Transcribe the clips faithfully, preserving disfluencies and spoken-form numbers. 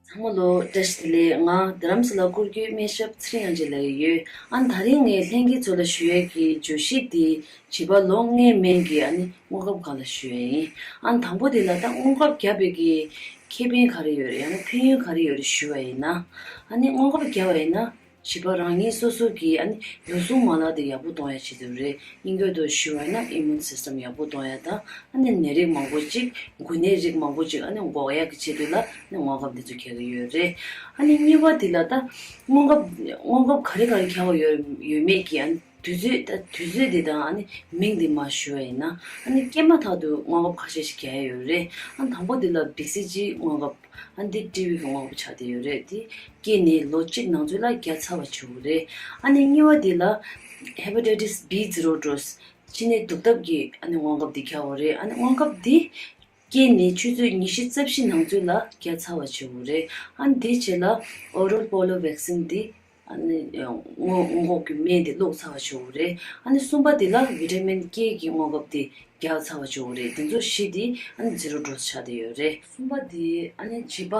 ཚང་མ་ལོ་བཀྲ་ཤིས་བདེ་ལེགས། ང་རྡ་རམ་ས་ལ་སྐོར་སྐྱོད་སྨན་ཞབས་ཚེ་རིང་དབྱངས་ཅན་ལགས་ཡིན། ཨ་ནི་ད་རིང་ངས་ལྷན་རྒྱས་ཚོ་ལ་ཞུ་ཡས་ཀྱི་བརྗོད་གཞི་དེ་བྱིས་པ་ལོ་ལྔའི་སྨན་གྱི་ཨ་ནི་སྔོན་ཁབ་སྒང་ལ་ཞུ་ཡས་ཡིན། ཨ་ནི་དང་པོ་དེ་ལ་ད་སྔོན་ཁབ་བརྒྱབ་པའི་གི་ཁེ་ཕན་ག་རེ་ཡོད་རེད། ཡང་ན་ཕན་ཡོན་ག་རེ་ཡོད་རེད་ཞུ་བ་ཡིན་ན། ཨ་ནི་སྔོན་ཁབ་བརྒྱབ་པ་ཡིན་ན། བྱིས་པ་རང་ཉིད་སོ་སོ་གི་ཨ་ནི་འདུ་འཛོམས་མ་ལག་དེ་ཡག་པོ་གཏོང་ཡ་བྱེད་ཐུབ་རེད། དབྱིན་སྐད་དུ་ཞུ་བ་ཡིན་ན་ཨི་མུན་སིས་ཊམ་ཡག་པོ་གཏོང་ཡ་དང་། ཨ་ནི་ནད་རིགས་མང་པོ་ཅིག་འགོས་ནད་རིགས་མང་པོ་ཅིག་ཨ་ནི་འགོག་ཡ་གི་ཆེད་དུ་ལ་ཨ་ནི་སྔོན་ཁབ་འདི་ཚོ་རྒྱག་གི་ཡོད་རེད། ཨ་ནི་གཉིས་པ་དེ་ལ་ད་སྔོན་ཁབ་སྔོན་ཁབ་ག་རེ་ག་རེ་རྒྱག་པ་ཡོད་ཡོད་མེད་ཀྱི་ཨ་ནི་དུས་ཚོད་ད་དུས་ཚོད་དེ་དང་ཨ་ནི་མིང་དེ་མར་ཞུ་བ་ཡིན་ན། ཨ་ནི་སྐྱེས་མ་ཐག་ཏུ་སྔོན་ཁབ་ཁ་ཤས་ཤིག་རྒྱག་ཡ་ཡོད་རེད། ཨ་ནི་དང་པོ་དེ་ལ་བི་སི་ཇི་སྔོན་ཁབ། ཨ་ནི་འདི་ཊི་བི་གི་སྔོན་ཁབ་ཆགས་བསྡད་ཡོད་རེད། དེ་སྐྱེས་ནས་ལོ་གཅིག་ནང་ཚུད་ལ་བརྒྱབ་ཚར་བ་བྱེད་དགོས་རེད། ཨ་ནི་གཉིས་པ་དེ་ལ་ཧེ་པ་ཊའི་ཊིས་བི་ཛི་རོ་ཌོ་སི། མཆིན་ནད་དུག་ཐབ་ཀྱི་ཨ་ནི་སྔོན་ཁབ་དེ་རྒྱག་དགོས་རེད། ཨ་ནི་སྔོན་ཁབ་དེ་སྐྱེས་ནས་ཆུ་ཚོད་ཉི་ཤུ་རྩ་བཞི་ནང་ཚུད་ལ་བརྒྱབ་ཚར་བ་བྱེད་དགོས་རེད། ཨ་ནི་དེའི་རྗེས་ལ་ཨོ་རལ་པོ་ལོ་ཝེག་སིན་དེ་ཨ་ནི་སྔོན་སྔོན་འགོག་གི་སྨན་དེ་བླུགས་ཚར་བ་བྱེད་དགོས་རེད། ཨ་ནི་གསུམ་པ་དེ་ལ་བི་ཊ་མིན་ཀེ་གི་སྔོན་ཁབ་དེ་བརྒྱབ་ཚར་བ་བྱེད་དགོས་རེད། དེ་ཚོ་བཞི་དེ་ཨ་ནི་ཛི་རོ་ཌོ་སི་ཆགས་བསྡད་ཡོད་རེད། གསུམ་པ་དེ་ཨ་ནི་བྱིས་པ་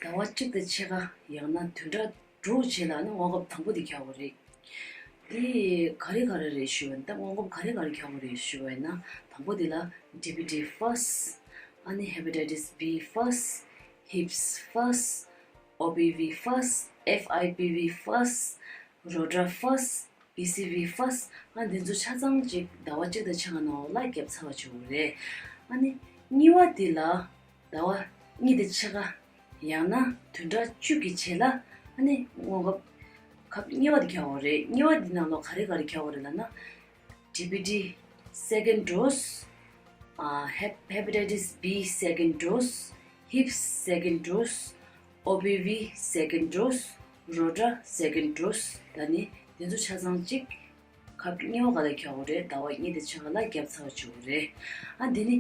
ཟླ་བ་གཅིག་དང་ཕྱེད་ཀ་ཡང་ན་བདུན་ཕྲག་དྲུག་རྗེས་ལ་ཨ་ནི་སྔོན་ཁབ་དང་པོ་དེ་རྒྱག་དགོས་རེད། དེ་ག་རེ་ག་རེ་རེད་ཞུ་བ་ཡིན་ན། ད་སྔོན་ཁབ་ག་རེ་ག་རེ་རྒྱག་དགོས་རེད་ཞུ་བ་ཡིན་ན། དང་པོ་དེ་ལ་ཌི་བི་ཊི་ཕར་སི་ཊི། ཨ་ནི་ཧེ་པ་ཊའི་ཊིས་བི་ཕར་སི་ཊི། ཧིབ་སི་ཕར་སི་ཊི། ཨོ་པི་ཝི་ཕར་སི་ཊི། ཨེཕ་ཨའི་པི་ཝི་ཕར་སི་ཊི། རོ་ཊ་ཕར་སི་ཊི། བི་སི་ཝི་ཕར་སི་ཊི། ཨ་འདི་ཚོ་ཆ་ཚང་གཅིག་ཟླ་བ་གཅིག་དང་ཕྱེད་ཀ་ནང་ལ་བརྒྱབ་ཚར་བ་བྱེད་དགོས་རེད། ཨ་ནི་གཉིས་པ་དེ་ལ་ཟླ་བ་གཉིས་དང་ཕྱེད་ཀ་ཡང་ན་བདུན་ཕྲག་བཅུ་གི་རྗེས་ལ་ཨ་ནི་སྔོན་ཁབ་ཁབ་གཉིས་པ་དེ་རྒྱག་དགོས་རེད། གཉིས་པ་དེ་ནང་ལོགས་ག་རེ་ག་རེ་རྒྱག་དགོས་རེད་ལབ་ན། ཌི་བི་ཊི་སེ་ཀེན་ཌི་ཌོ་སི། ཨ་ཧེ་ཧེ་པ་ཊའི་ཊིས་བི་སེ་ཀེན་ཌི་ཌོ་སི། ཧིབ་སི་སེ་ཀེན་ཌི་ཌོ་སི། ཨོ་པི་ཝི་སེ་ཀེན་ཌི་ཌོ་སི། རོ་ཊ་སེ་ཀེན་ཌི་ཌོ་སི། ད་ནི་དེ་ཚོ་ཆ་ཚང་གཅིག་ཁབ་གཉིས་པ་ག་ལ་རྒྱག་དགོས་རེད། ཟླ་བ་གཉིས་དང་ཕྱེད་ཀ་ལ་བརྒྱབ་ཚར་བ་བྱེད་དགོས་རེད། ཨ་འདི་ནི་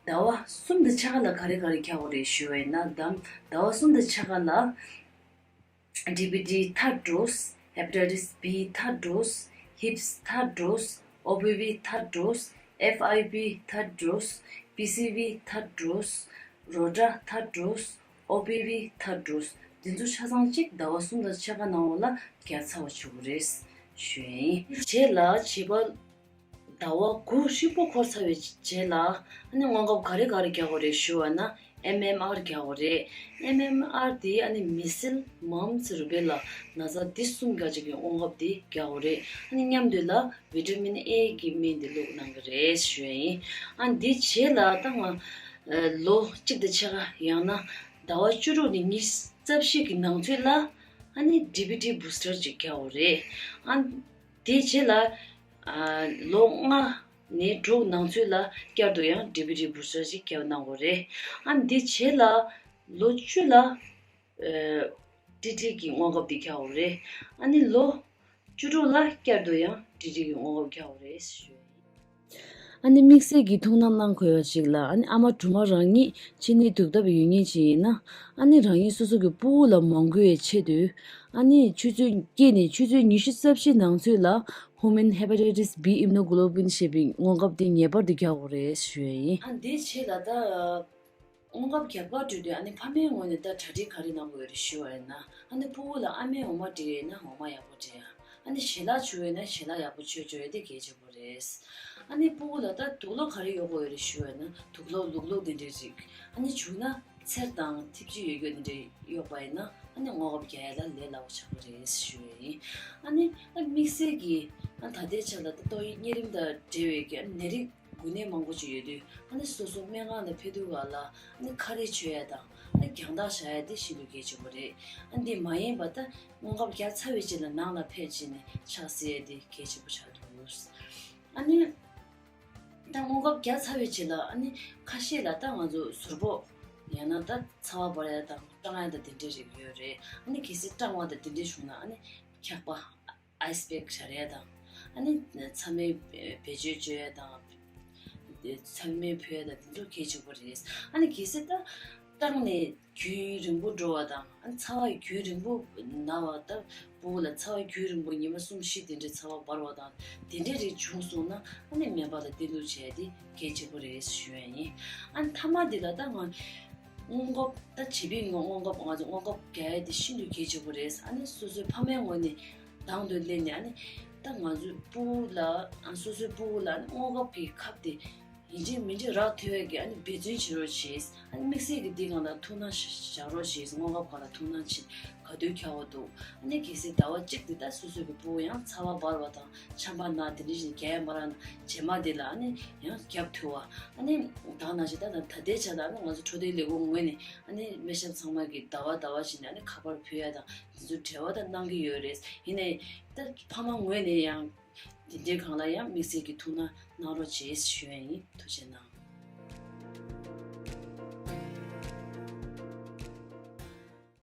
ཟླ་བ་གསུམ་དང་ཕྱེད་ཀ་ལ་ག་རེ་ག་རེ་རྒྱག་དགོས་རེད་ཞུ་བ་ཡིན་ན། ཟླ་ཟླ་བ་གསུམ་དང་ཕྱེད་ཀ་ལ་ཌི་བི་ཊི་ཐར་ཌི་ཌོ་སི། ཧེ་པ་ཊའི་ཊིས་བི་ཐར་ཌི་ཌོ་སི། ཧིབ་སི་ཐར་ཌི་ཌོ་སི། ཨོ་པི་ཝི་ཐར་ཌི་ཌོ་སི། ཨེཕ་ཨའི་པི་ཐར་ཌི་ཌོ་སི། བི་སི་ཝི་ཐར་ཌི་ཌོ་སི། རོ་ཊ་ཐར་ཌི་ཌོ་སི། ཨོ་པི་ཝི་ཐར་ཌི་ཌོ་སི། འདི་ཚོ་ཆ་ཚང་གཅིག་ཟླ་བ་གསུམ་དང་ཕྱེད་ཀ་ནང་ལ་བརྒྱབ་ཚར་བ་བྱེད་དགོས་རེད་ཞུ་ཡ་ཡིན། རྗེས་ལ་བྱིས་པ་ཟླ་བ་དགུ་ཧྲིལ་པོ་འཁོར་ཚར་བའི་རྗེས་ལ་ཨ་ནི་སྔོན་ཁབ་ག་རེ་ག་རེ་རྒྱག་དགོས་རེད་ཞུ་བ་ན། ཨེམ་ཨེམ་ཨར་རྒྱག་དགོས་རེད། ཨེམ་ཨེམ་ཨར་དེ་ཨ་ནི་མི་སིལ། མམ་སི། རུ་བེ་ལ། ན་ཚ་འདི་གསུམ་རྒྱག་བྱེད་ཀྱི་སྔོན་ཁབ་དེ་རྒྱག་དགོས་རེད། ཨ་ནི་མཉམ་དུ་ལ་བི་ཊ་མིན་ཨེ་གི་སྨན་དེ་བླུགས་གནང་གི་རེད་ཞུ་ཡ་ཡིན། ཨ་འདི་རྗེས་ལ་ད་ང་ལོ་གཅིག་དང་ཕྱེད་ཀ་ཡང་ན་ཟླ་བ་བཅུ་དྲུག་ནས་ཉི་ཤུ་རྩ་བཞི་གི་ནང་ཚུད་ལ་ཨ་ནི་ཌི་བི་ཊི་བུ་སི་ཊར་ཅིག་རྒྱག་དགོས་རེད། ཨ། དེའི་རྗེས་ལ། ཨ། ལོ་ལྔ་ནས་དྲུག་ནང་ཚུད་ལ་བསྐྱར་དུ་ཡང་ཌི་བི་ཊི་བུ་སི་ཊར་ཅིག་རྒྱག་གནང་དགོས་རེད། ཨ་འདི་རྗེས་ལ་ལོ་བཅུ་ལ། ཨ། ཊི་ཊི་གི་སྔོན་ཁབ་དེ་རྒྱག་དགོས་རེད། ཨ་ནི་ལོ་བཅུ་དྲུག་ལ་བསྐྱར་དུ་ཡང་ཊི་ཊི་གི་སྔོན་ཁབ་རྒྱག་དགོས་རེད་ཞུ། ཨ་ནི་དམིགས་བསལ་གྱི་ཐུགས་སྣང་གནང་དགོས་པ་ཞིག་ལ། ཨ་ནི་ཨ་མ་སྦྲུམ་མ་རང་ཉིད་མཆིན་ནད་དུག་ཐབ་ཡོད་མཁན་ཅིག་ཡིན་ན། ཨ་ནི་རང་ཉིད་སོ་སོ་གི་ཕྲུ་གུ་ལ་མ་འགོས་པའི་ཆེད་དུ། ཨ་ནི་ཆུ་ཚོད་སྐྱེས་ནས་ཆུ་ཚོད་ཉི་ཤུ་རྩ་བཞི་ནང་ཚུད་ལ་ཧུ་མན་ཧེ་པ་ཊའི་ཊིས་བི་ཨིམ་ནོ་གོ་ལོ་བུན་ཞེས་པའི་སྔོན་ཁབ་དེ་ངེས་པར་དུ་རྒྱག་དགོས་རེད་ཞུ་ཡ་ཡིན། ཨ་འདིའི་རྗེས་ལ་ད། སྔོན་ཁབ་རྒྱག་པར་འགྲོ་དུས་ཨ་ནི་ཕ་མའི་ངོས་ནས་ད་གྲ་སྒྲིག་ག་རེ་གནང་དགོས་རེད་ཞུ་བ་ཡིན་ན། ཨ་ནི་ཕྲུ་གུ་ལ་ཨ་མའི་འོ་མ་སྤྲད་ཡོད་ན་འོ་མ་ཡག་པོ་སྤྲད་ཡ། ཨ་ནི་ཞལ་ལག་མཆོད་ཡོད་ན་ཞལ་ལག་ཡག་པོ་མཆོད་བཅུག་ཡ་དེ་གལ་ཆེན་པོ་རེད། ཨ་ནི་ཕྲུ་གུ་ལ་ད་དུག་ལོག་ག་རེ་གཡོག་དགོས་ཡོད་རེད་ཞུ་བ་ཡིན་ན། དུག་ལོག་ལུག་ལོག་དེ་འདྲའི་རིགས། ཨ་ནི་བྱུང་ན་ཚེར་དང་ཐིབས་ཅིག་ཡོད་རྒྱུ་དེ་འདྲའི་གཡོག་པ་ཡིན་ན། ཨ་ནི་སྔོན་ཁབ་རྒྱག་ཡ་ལ་ལས་སླ་པོ་ཆགས་ཀྱི་རེད་ཞུ་བ་ཡིན། ཨ་ནི་ད་དམིགས་བསལ་གྱི་ཨ་ད་ལྟའི་ཆ་ལ་ད་ཏོག་དབྱིབས་གཉན་རིམས་དང་འབྲེལ་བའི་གི་ཨ་ནད་རིགས་འགོས་ནད་མང་པོ་ཅིག་ཡོད་དུས། ཨ་ནི་སོ་སོ་སྨན་ཁང་ལ་ཕེབས་དུས་ག་ལ་ཨ་ནི་ཁ་རས་མཆོད་ཡ་དང་། ཨ་ནི་རྒྱང་ཐག་བཞག་ཡ་དེ་ཤིན་ཏུ་གལ་ཆེན་པོ་རེད། ཨ་འདི་མ་ཡིན་པ་ད་སྔོན་ཁབ་རྒྱག་ཚར་བའི་རྗེས་ལ་ནང་ལ་ཕེབས་བྱས་ནས་ཕྱག་བསིལ་ཡ་དེ་གལ་ཆེན་པོ་ཆགས་འདུག། ཨ་ནི་ད་སྔོན་ཁབ་རྒྱག་ཚར་བའི་རྗེས་ལ་ཨ་ནི་ཁ་ཤས་ལ་ད་ང་ཚོ་ཟུར་ཕོག་ཡང་ན་ད་ཚ་བ་འབར་ཡ་དང་སྐྲངས་ཡ་དང་དེ་འདྲའི་རིགས་ཡོད་རེད། ཨ་ནི་གལ་སྲིད་སྐྲངས་པ་དང་དེ་འདྲའི་བྱུང་ན་ཨ་ནི་འཁྱག་པ། ཨའི་སི་པེག་སྦྱར་ཡ་དང་། ཨ་ནི་ཚ་མའི་བེད་སྤྱོད་སྤྱོད་ཡ་དང་། ཚ་མའི་ཕོག་ཡ་དང་དེ་ཚོ་གལ་ཆེན་པོ་རེད། ཨ་ནི་གལ་སྲིད་ད་སྐྲངས་ནས་རྒྱུན་རིང་པོ་འགྲོ་བ་དང་། ཨ་ནི་ཚ་བ་རྒྱུན་རིང་པོ་ན་བ་ད་ཕྲུ་གུ་ལ་ཚ་བ་རྒྱུན་རིང་པོ་ཉི་མ་གསུམ་བཞི་དེ་འདྲའི་ཚ་བ་འབར་བ་དང་དེ་འདྲའི་རིགས་བྱུང་སོང་ན། ཨ་ནི་སྨན་པ་ལ་བསྟེན་གཏུགས་བྱས་ཏེ་གལ་ཆེན་པོ་རེད་ཞུ་ཡ་ཡིན། ཨ་ནི་མཐའ་མ་འདི་ལ་ད་ང་ སྔོན་འགོག་ད་བྱིས་པའི་སྔོན་སྔོན་འགོག་ང་ཚོ་སྔོན་འགོག་རྒྱག་ཡ་དེ་ཤིན་ཏུ་གལ་ཆེན་པོ་རེད། ཨ་ནི་སོ་སོའི་ཕ་མའི་ངོས་ནས་དང་དུ་སླེབས་ནས་ཨ་ནི་ད་ང་ཚོའི་སྤུ་གུ་ལ་ཨ་སོ་སོའི་སྤུ་གུ་ལ་ཨ་ནི་སྔོན་འགོག་གི་ཁབ་དེ་ཡིན་གཅིག་མིན་གཅིག་རག་ཐུབ་ཡ་གི་ཨ་ནི་འབད་བརྩོན་བྱེད་རོགས་བྱེད། ཨ་ནི་དམིགས་བསལ་གྱི་འདི་སྒང་ལ་ཐུགས་སྣང་བཞག་རོགས་བྱེད། སྔོན་འགོག་སྒང་ལ་ཐུགས་སྣང་བྱེད། ག་དུས་ཁྱབ་པ་འདུག་ཨ་ནི་གལ་སྲིད་ཟླ་བ་གཅིག་དེ་ད་སོ་སོའི་གི་སྤུ་གུ་ཡང་ཚ་བ་འབར་བ་དང་ཆམ་པ་ན་དེ་འདྲ་ཞིག་རྒྱག་ཡ་མ་རག་ན་རྗེས་མ་དེ་ལ་ཨ་ནི་ཡང་རྒྱབ་ཐུབ་པ། ཨ་ནི་ད་ནང་བཞིན་ད་ད་ལྟའི་ཆ་ལ་ཨ་ནི་ང་ཚོ་འཕྲོད་བསྟེན་ལས་ཁུངས་ངོས་ནས་ཨ་ནི་སྨན་ཞབས་ཚང་མ་གི་ཟླ་བ་ཟླ་བ་བཞིན་ཨ་ནི་ཁ་པར་ཕུལ་ཡ་དང་དེ་ཚོ་འབྲེལ་བ་ད་གནང་གི་ཡོད་རེད། ཡིན་ནའི་ད་ཕ་མ་ངོས་ནས་ཡང་དེ་འདྲའི་སྒང་ལ་ཡང་དམིགས་བསལ་གྱི་ཐུགས་སྣང་གནང་རོགས་བྱེད་ཞུ་ཡ་ཡིན། ཐུགས་རྗེ་གནང་།